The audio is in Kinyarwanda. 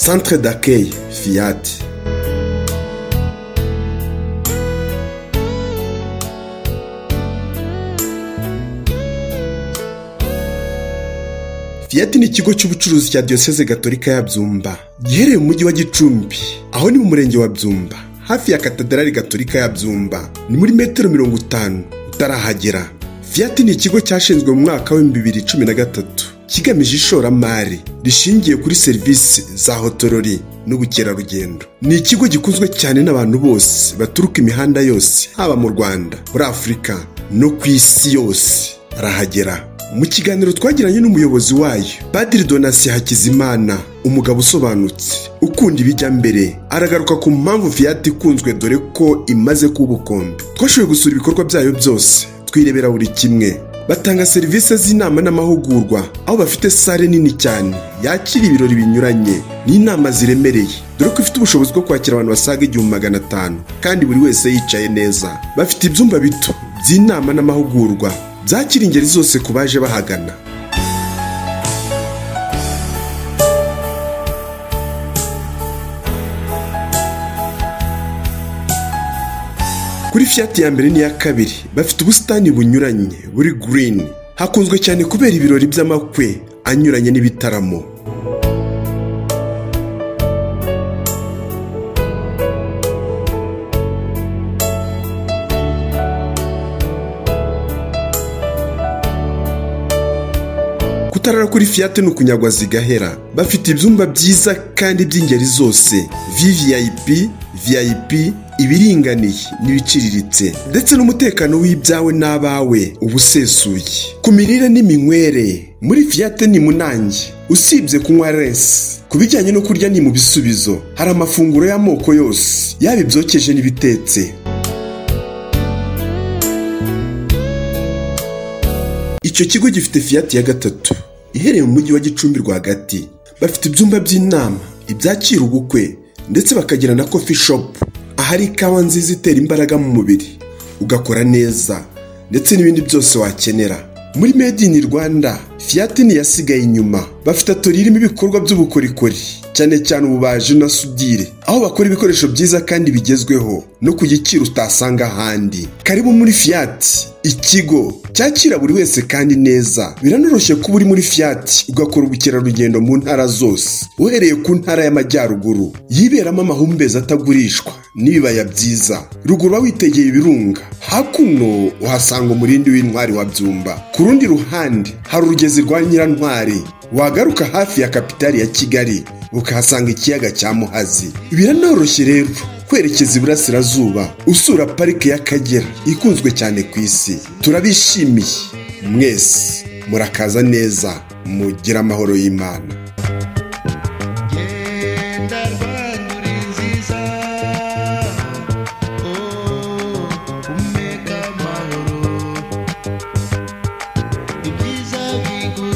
Centre d'accueil Fiat. Fiat ni ikigo cy'ubucuruzi cya Diyoseze Gatolika ya Byumba giherereye mu mujyi wa Gicumbi, aho ni mu murenge wa Byumba, hafi ya Katedrali Gatolika ya Byumba, ni muri metero 50 utarahagera. Fiat ni ikigo cyashinzwe mu mwaka wa 2013 kigamije ishoramari rishingiye kuri serivisi za hotorori n'ubukerarugendo. Ni ikigo gikunzwe cyane n'abantu bose baturuka imihanda yose, haba mu Rwanda, muri Afurika no ku isi yose arahagera. Mu kiganiro twagiranye n'umuyobozi wayo, Padiri Donatien Hakizimana, umugabo usobanutse ukunda ibijya mbere, aragaruka ku mpamvu Fiat ikunzwe dore ko imaze kuba ubukombe. Twashoboye gusura ibikorwa byayo byose, twirebera buri kimwe. Batanga serivisi z'inama n'amahugurwa, aho bafite sale nini cyane yakira ibirori binyuranye n'inama ziremereye, dore ko ifite ubushobozi bwo kwakira abantu basaga 1500 kandi buri wese yicaye neza. Bafite ibyumba bito by'inama n'amahugurwa byakira ingeri zose ku baje bahagana. Kuri Fiat ya mbere n'iya kabiri bafite ubusitani bunyuranye buri green, hakunzwe cyane kubera ibirori by'amakwe anyuranye n'ibitaramo. Kutarara kuri Fiat ni ukunyagwa zigahera. Bafite ibyumba byiza kandi by'ingeri zose, VVIP, VIP, ibiringaniye n'ibiciriritse, ndetse n'umutekano w'ibyawe n'abawe ubusesuye. Ku mirire n'iminywere muri Fiat ni munange, usibye kunywa rensi. Ku bijyanye no kurya ni mu bisubizo, hari amafunguro y'amoko yose, yaba ibyokeje n'ibitetse. Icyo kigo gifite Fiat ya gatatu iherereye mu mujyi wa Gicumbi rwagati. Bafite ibyumba by'inama, ibyakira ubukwe, ndetse bakagira na coffee shop, ahari ikawa nziza itera imbaraga mu mubiri ugakora neza, ndetse n'ibindi byose wakenera. Muri Made in Rwanda, Fiat ntiyasigaye inyuma. Bafite atori irimo ibikorwa by'ubukorikori, cyane cyane ububaji na sudire, aho bakora ibikoresho byiza kandi bigezweho no ku giciro utasanga ahandi. Karibu muri Fiat, ikigo cyakira buri wese kandi neza. Biranoroshye kuba uri muri Fiat ugakora ubukerarugendo mu ntara zose, uhereye ku ntara y'Amajyaruguru yiberamo amahumbezi atagurishwa n'ibibaya byiza. Ruguru witegeye ibirunga, hakuno uhasanga umurindi w'intwari wa Byumba. Ku rundi ruhande hari urugezi rwa Nyirantwari, wagaruka hafi ya kapitali ya Kigali ukahasanga ikiyaga cya Muhazi. Biranoroshye rero kwerekeza iburasirazuba usura parike y'Akagera ikunzwe cyane ku isi. Turabishimiye mwese, murakaza neza, mugira amahoro y'Imana. Genda Rwanda uri nziza, oh, umeka amahoro, ibyiza biguha.